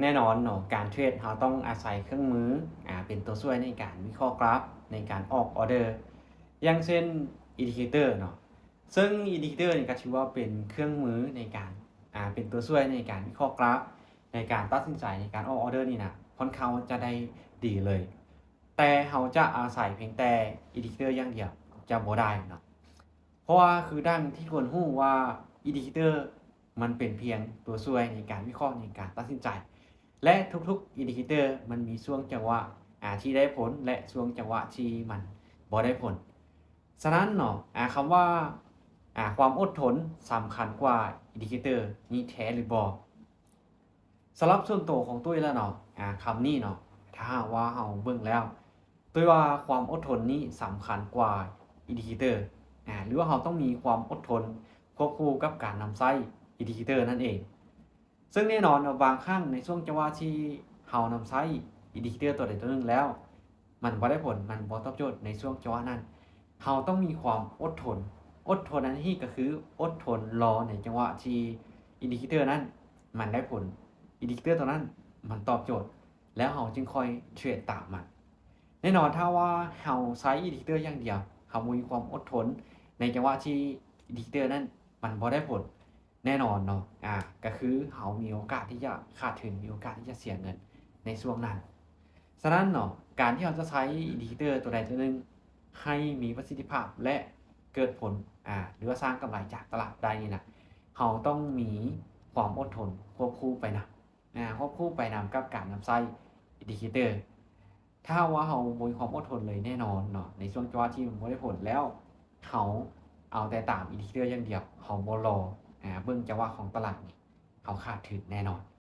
ແນ່ນອນເນາະ ການເທຣດເຮົາຕ້ອງອາໄສເຄື່ອງມື ອາ ເປັນຕົວຊ່ວຍໃນການວິເຄາະກຣາຟ ໃນການອອກອໍເດີ ຢ່າງເຊັ່ນ ອິນດິເຄເຕີເນາະ ເຊິ່ງອິນດິເຄເຕີນີ້ກໍຖືວ່າເປັນເຄື່ອງມືໃນການ ອາ ເປັນຕົວຊ່ວຍໃນການວິເຄາະກຣາຟ ໃນການຕັດສິນໃຈໃນການອອກອໍເດີນີ້ນະ ຄ່ອນຂ້າງຈະໄດ້ດີເລີຍ. ແຕ່ເຮົາຈະອາໄສພຽງແຕ່ອິນດິເຄເຕີຢ່າງດຽວຈະບໍ່ໄດ້ເນາະ ເພາະວ່າຄືດັ່ງທີ່ທຸກຄົນຮູ້ວ່າ ອິນດິເຄເຕີມັນເປັນພຽງຕົວຊ່ວຍໃນການວິເຄາະ ໃນການຕັດສິນໃຈ ແລະ ທຸກໆອິນດິເຄເຕີມັນມີຊ່ວງຈັງຫວະ ອາ ທີ່ໄດ້ຜົນ ແລະ ຊ່ວງຈັງຫວະທີ່ມັນບໍ່ໄດ້ຜົນ. ສະນັ້ນເນາະ ອາ ຄຳວ່າ ອາ ຄວາມອົດທົນສຳຄັນກວ່າອິນດິເຄເຕີນີ້ແທ້ຫຼືບໍ່? ສຳລັບສ່ວນໂຕຂອງຕຸ້ຍແລ້ວເນາະ ອາ ຄຳນີ້ເນາະ ຖ້າຫາກວ່າເຮົາເບິ່ງແລ້ວ ຕຸ້ຍວ່າຄວາມອົດທົນນີ້ສຳຄັນກວ່າອິນດິເຄເຕີ ອາ ຫຼືວ່າເຮົາຕ້ອງມີຄວາມອົດທົນຄວບຄູ່ກັບການນຳໃຊ້ອິນດິເຄເຕີນັ້ນເອງ. ເຊິ່ງແນ່ນອນວ່າບາງຄັ້ງໃນຊ່ວງຈັງຫວະທີ່ເຮົານຳໃຊ້ອິນດິເຄເຕີຕົວໃດຕົວໜຶ່ງແລ້ວ ມັນບໍ່ໄດ້ຜົນ ມັນບໍ່ຕອບໂຈດໃນຊ່ວງຈັງຫວະນັ້ນ ເຮົາຕ້ອງມີຄວາມອົດທົນ. ອົດທົນໃນທີ່ນີ້ກໍຄືອົດທົນລໍໃນຈັງຫວະທີ່ອິນດິເຄເຕີນັ້ນມັນໄດ້ຜົນ ອິນດິເຄເຕີຕົວນັ້ນມັນຕອບໂຈດ ແລ້ວເຮົາຈຶ່ງຄ່ອຍເທຣດຕາມມັນ. ແນ່ນອນ ຖ້າວ່າເຮົາໃຊ້ອິນດິເຄເຕີຢ່າງດຽວ ເຮົາບໍ່ມີຄວາມອົດທົນໃນຈັງຫວະທີ່ອິນດິເຄເຕີນັ້ນມັນບໍ່ໄດ້ຜົນ ແນ່ນອນເນາະ ອາ ກໍຄືເຮົາມີໂອກາດທີ່ຈະຂາດທຶນ ມີໂອກາດທີ່ຈະເສຍເງິນໃນຊ່ວງນັ້ນ. ສະນັ້ນເນາະ ການທີ່ເຮົາຈະໃຊ້ອິນດິເຄເຕີຕົວໃດຕົວໜຶ່ງໃຫ້ມີປະສິດທິພາບ ແລະ ເກີດຜົນ ອາ ຫຼືວ່າສ້າງກຳໄລຈາກຕະຫຼາດໄດ້ນີ້ນະ ເຮົາຕ້ອງມີຄວາມອົດທົນຄວບຄູ່ໄປນຳ ອາ ຄວບຄູ່ໄປນຳກັບການນຳໃຊ້ອິນດິເຄເຕີ. ຖ້າຫາກວ່າເຮົາບໍ່ມີຄວາມອົດທົນເລີຍ ແນ່ນອນເນາະ ໃນຊ່ວງຈັງຫວະທີ່ມັນບໍ່ໄດ້ຜົນແລ້ວ ເຮົາເອົາແຕ່ຕາມອິນດິເຄເຕີຢ່າງດຽວ ເຮົາບໍ່ລໍ ອາ ເບິ່ງຈັງຫວະຂອງຕະຫຼາດນີ້ ເຮົາຂາດທຶນແນ່ນອນ.